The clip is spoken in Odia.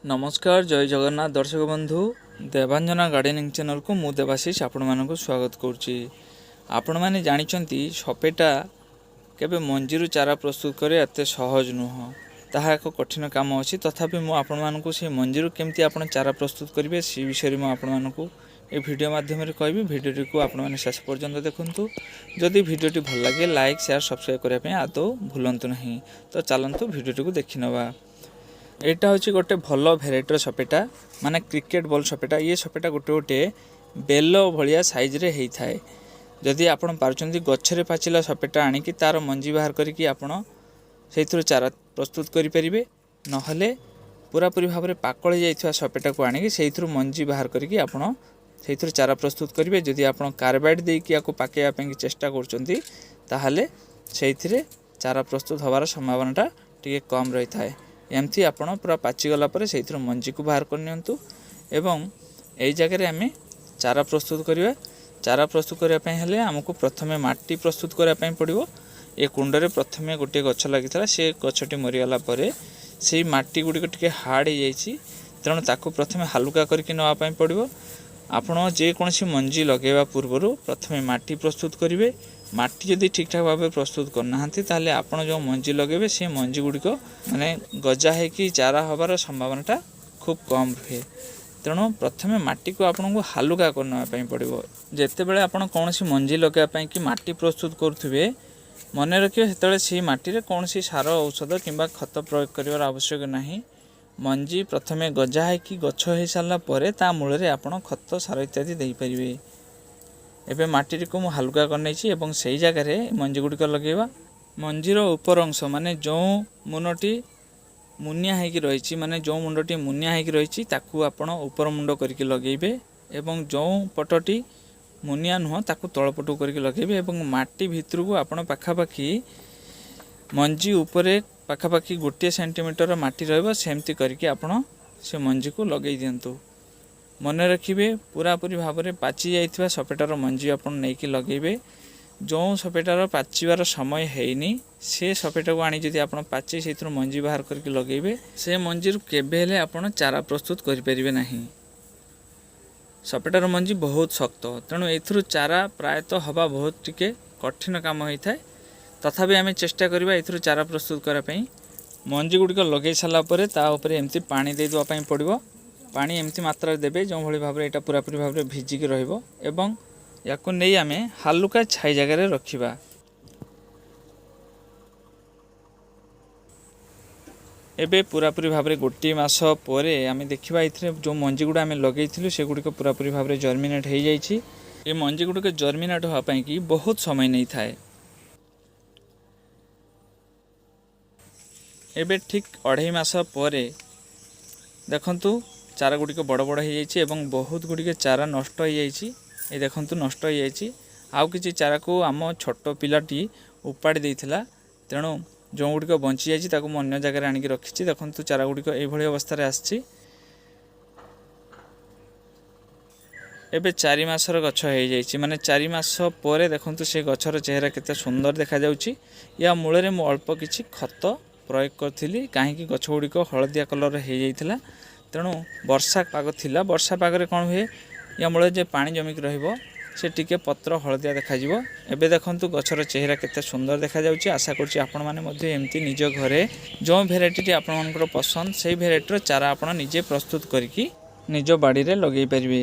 ନମସ୍କାର, ଜୟ ଜଗନ୍ନାଥ ଦର୍ଶକ ବନ୍ଧୁ। ଦେବାଞ୍ଜନା ଗାର୍ଡେନିଂ ଚ୍ୟାନେଲକୁ ମୁଁ ଦେବାଶିଷ ଆପଣମାନଙ୍କୁ ସ୍ୱାଗତ କରୁଛି। ଆପଣମାନେ ଜାଣିଛନ୍ତି, ସପେଟା କେବେ ମଞ୍ଜିରୁ ଚାରା ପ୍ରସ୍ତୁତ କରିବା ଏତେ ସହଜ ନୁହଁ, ତାହା ଏକ କଠିନ କାମ ଅଛି। ତଥାପି ମୁଁ ଆପଣମାନଙ୍କୁ ସେଇ ମଞ୍ଜିରୁ କେମିତି ଆପଣ ଚାରା ପ୍ରସ୍ତୁତ କରିବେ, ସେ ବିଷୟରେ ମୁଁ ଆପଣମାନଙ୍କୁ ଏ ଭିଡ଼ିଓ ମାଧ୍ୟମରେ କହିବି। ଭିଡ଼ିଓଟିକୁ ଆପଣମାନେ ଶେଷ ପର୍ଯ୍ୟନ୍ତ ଦେଖନ୍ତୁ। ଯଦି ଭିଡ଼ିଓଟି ଭଲ ଲାଗେ, ଲାଇକ୍, ସେୟାର, ସବସ୍କ୍ରାଇବ୍ କରିବା ପାଇଁ ଆଦୌ ଭୁଲନ୍ତୁ ନାହିଁ। ତ ଚାଲନ୍ତୁ, ଭିଡ଼ିଓଟିକୁ ଦେଖିନେବା। ଏଇଟା ହେଉଛି ଗୋଟେ ଭଲ ଭେରାଇଟିର ସପେଟା, ମାନେ କ୍ରିକେଟ ବଲ୍ ସପେଟା। ଇଏ ସପେଟା ଗୋଟେ ଗୋଟେ ବେଲ ଭଳିଆ ସାଇଜ୍ରେ ହେଇଥାଏ। ଯଦି ଆପଣ ପାରୁଛନ୍ତି, ଗଛରେ ପାଚିଲା ସପେଟା ଆଣିକି ତା'ର ମଞ୍ଜି ବାହାର କରିକି ଆପଣ ସେଇଥିରୁ ଚାରା ପ୍ରସ୍ତୁତ କରିପାରିବେ। ନହେଲେ ପୁରାପୁରି ଭାବରେ ପାକଳି ଯାଇଥିବା ସପେଟାକୁ ଆଣିକି ସେଇଥିରୁ ମଞ୍ଜି ବାହାର କରିକି ଆପଣ ସେଇଥିରୁ ଚାରା ପ୍ରସ୍ତୁତ କରିବେ। ଯଦି ଆପଣ କାର୍ବାଇଡ଼ ଦେଇକି ୟାକୁ ପାକେଇବା ପାଇଁ ଚେଷ୍ଟା କରୁଛନ୍ତି, ତାହେଲେ ସେଇଥିରେ ଚାରା ପ୍ରସ୍ତୁତ ହେବାର ସମ୍ଭାବନାଟା ଟିକେ କମ୍ ରହିଥାଏ। ଏମିତି ଆପଣ ପୁରା ପାଚିଗଲା ପରେ ସେଇଥିରୁ ମଞ୍ଜିକୁ ବାହାର କରିନିଅନ୍ତୁ ଏବଂ ଏଇ ଜାଗାରେ ଆମେ ଚାରା ପ୍ରସ୍ତୁତ କରିବା। ଚାରା ପ୍ରସ୍ତୁତ କରିବା ପାଇଁ ହେଲେ ଆମକୁ ପ୍ରଥମେ ମାଟି ପ୍ରସ୍ତୁତ କରିବା ପାଇଁ ପଡ଼ିବ। ଏ କୁଣ୍ଡରେ ପ୍ରଥମେ ଗୋଟିଏ ଗଛ ଲାଗିଥିଲା। ସେ ଗଛଟି ମରିଗଲା ପରେ ସେଇ ମାଟି ଗୁଡ଼ିକ ଟିକେ ହାର୍ଡ଼ ହେଇଯାଇଛି। ତେଣୁ ତାକୁ ପ୍ରଥମେ ହାଲୁକା କରିକି ନେବା ପାଇଁ ପଡ଼ିବ। ଆପଣ ଯେକୌଣସି ମଞ୍ଜି ଲଗାଇବା ପୂର୍ବରୁ ପ୍ରଥମେ ମାଟି ପ୍ରସ୍ତୁତ କରିବେ। ମାଟି ଯଦି ଠିକ୍ଠାକ୍ ଭାବେ ପ୍ରସ୍ତୁତ କରିନାହାନ୍ତି, ତାହେଲେ ଆପଣ ଯେଉଁ ମଞ୍ଜି ଲଗାଇବେ, ସେ ମଞ୍ଜି ଗୁଡ଼ିକ ମାନେ ଗଜା ହେଇକି ଚାରା ହେବାର ସମ୍ଭାବନାଟା ଖୁବ୍ କମ୍ ରୁହେ। ତେଣୁ ପ୍ରଥମେ ମାଟିକୁ ଆପଣଙ୍କୁ ହାଲୁକା କରିନେବା ପାଇଁ ପଡ଼ିବ। ଯେତେବେଳେ ଆପଣ କୌଣସି ମଞ୍ଜି ଲଗାଇବା ପାଇଁ କି ମାଟି ପ୍ରସ୍ତୁତ କରୁଥିବେ, ମନେ ରଖିବେ, ସେତେବେଳେ ସେଇ ମାଟିରେ କୌଣସି ସାର, ଔଷଧ କିମ୍ବା ଖତ ପ୍ରୟୋଗ କରିବାର ଆବଶ୍ୟକ ନାହିଁ। ମଞ୍ଜି ପ୍ରଥମେ ଗଜା ହେଇକି ଗଛ ହେଇସାରିଲା ପରେ ତା ମୂଳରେ ଆପଣ ଖତ, ସାର ଇତ୍ୟାଦି ଦେଇପାରିବେ। ଏବେ ମାଟିଟିକୁ ମୁଁ ହାଲୁକା କରିନେଇଛି ଏବଂ ସେଇ ଜାଗାରେ ମଞ୍ଜି ଗୁଡ଼ିକ ଲଗାଇବା। ମଞ୍ଜିର ଉପର ଅଂଶ, ମାନେ ଯେଉଁ ମୁନଟି ମୁନିଆ ହେଇକି ରହିଛି, ମାନେ ଯେଉଁ ମୁଣ୍ଡଟି ମୁନିଆ ହେଇକି ରହିଛି, ତାକୁ ଆପଣ ଉପର ମୁଣ୍ଡ କରିକି ଲଗେଇବେ ଏବଂ ଯେଉଁ ପଟଟି ମୁନିଆ ନୁହଁ, ତାକୁ ତଳ ପଟକୁ କରିକି ଲଗେଇବେ। ଏବଂ ମାଟି ଭିତରକୁ ଆପଣ ପାଖାପାଖି ମଞ୍ଜି ଉପରେ ପାଖାପାଖି 1 ସେଣ୍ଟିମିଟର ମାଟି ରହିବ, ସେମିତି କରିକି ଆପଣ ସେ ମଞ୍ଜିକୁ ଲଗେଇ ଦିଅନ୍ତୁ। ମନେ ରଖିବେ, ପୁରାପୁରି ଭାବରେ ପାଚି ଯାଇଥିବା ସପେଟାର ମଞ୍ଜି ଆପଣ ନେଇକି ଲଗେଇବେ। ଯେଉଁ ସପେଟାର ପାଚିବାର ସମୟ ହେଇନି, ସେ ସପେଟାକୁ ଆଣି ଯଦି ଆପଣ ପାଚି ସେଇଥିରୁ ମଞ୍ଜି ବାହାର କରିକି ଲଗେଇବେ, ସେ ମଞ୍ଜିରୁ କେବେ ହେଲେ ଆପଣ ଚାରା ପ୍ରସ୍ତୁତ କରିପାରିବେ ନାହିଁ। ସପେଟାର ମଞ୍ଜି ବହୁତ ଶକ୍ତ, ତେଣୁ ଏଥିରୁ ଚାରା ପ୍ରାୟତଃ ହେବା ବହୁତ ଟିକେ କଠିନ କାମ ହେଇଥାଏ। ତଥାପି ଆମେ ଚେଷ୍ଟା କରିବା ଏଥିରୁ ଚାରା ପ୍ରସ୍ତୁତ କରିବା ପାଇଁ। ମଞ୍ଜି ଗୁଡ଼ିକ ଲଗେଇ ସାରିଲା ପରେ ତା ଉପରେ ଏମିତି ପାଣି ଦେଇଦେବା ପାଇଁ ପଡ଼ିବ। ପାଣି ଏମିତି ମାତ୍ରାରେ ଦେବେ, ଯେଉଁଭଳି ଭାବରେ ଏଇଟା ପୁରାପୁରି ଭାବରେ ଭିଜିକି ରହିବ ଏବଂ ୟାକୁ ନେଇ ଆମେ ହାଲୁକା ଛାଇ ଜାଗାରେ ରଖିବା। ଏବେ ପୁରାପୁରି ଭାବରେ ଗୋଟିଏ ମାସ ପରେ ଆମେ ଦେଖିବା, ଏଥିରେ ଯେଉଁ ମଞ୍ଜି ଗୁଡ଼ା ଆମେ ଲଗେଇଥିଲୁ, ସେଗୁଡ଼ିକ ପୁରାପୁରି ଭାବରେ ଜର୍ମିନେଟ୍ ହେଇଯାଇଛି। ଏ ମଞ୍ଜି ଗୁଡ଼ିକ ଜର୍ମିନେଟ୍ ହେବା ପାଇଁକି ବହୁତ ସମୟ ନେଇଥାଏ। ଏବେ ଠିକ୍ 2.5 ମାସ ପରେ ଦେଖନ୍ତୁ, ଚାରା ଗୁଡ଼ିକ ବଡ଼ ବଡ଼ ହେଇଯାଇଛି ଏବଂ ବହୁତ ଗୁଡ଼ିକ ଚାରା ନଷ୍ଟ ହେଇଯାଇଛି। ଏ ଦେଖନ୍ତୁ, ନଷ୍ଟ ହେଇଯାଇଛି। ଆଉ କିଛି ଚାରାକୁ ଆମ ଛୋଟ ପିଲାଟି ଉପାଡ଼ି ଦେଇଥିଲା। ତେଣୁ ଯେଉଁ ଗୁଡ଼ିକ ବଞ୍ଚିଯାଇଛି, ତାକୁ ମୁଁ ଅନ୍ୟ ଜାଗାରେ ଆଣିକି ରଖିଛି। ଦେଖନ୍ତୁ, ଚାରା ଗୁଡ଼ିକ ଏଇଭଳି ଅବସ୍ଥାରେ ଆସିଛି। ଏବେ 4 ମାସର ଗଛ ହେଇଯାଇଛି। ମାନେ 4 ମାସ ପରେ ଦେଖନ୍ତୁ, ସେ ଗଛର ଚେହେରା କେତେ ସୁନ୍ଦର ଦେଖାଯାଉଛି। ୟା ମୂଳରେ ମୁଁ ଅଳ୍ପ କିଛି ଖତ ପ୍ରୟୋଗ କରିଥିଲି, କାହିଁକି ଗଛ ଗୁଡ଼ିକ ହଳଦିଆ କଲର୍ ହେଇଯାଇଥିଲା। ତେଣୁ ବର୍ଷା ପାଗ ଥିଲା। ବର୍ଷା ପାଗରେ କ'ଣ ହୁଏ, ୟା ମୂଳରେ ଯେ ପାଣି ଜମିକି ରହିବ, ସେ ଟିକେ ପତ୍ର ହଳଦିଆ ଦେଖାଯିବ। ଏବେ ଦେଖନ୍ତୁ, ଗଛର ଚେହେରା କେତେ ସୁନ୍ଦର ଦେଖାଯାଉଛି। ଆଶା କରୁଛି ଆପଣମାନେ ମଧ୍ୟ ଏମିତି ନିଜ ଘରେ ଯେଉଁ ଭେରାଇଟିଟି ଆପଣମାନଙ୍କର ପସନ୍ଦ, ସେଇ ଭେରାଇଟିର ଚାରା ଆପଣ ନିଜେ ପ୍ରସ୍ତୁତ କରିକି ନିଜ ବାଡ଼ିରେ ଲଗେଇ ପାରିବେ।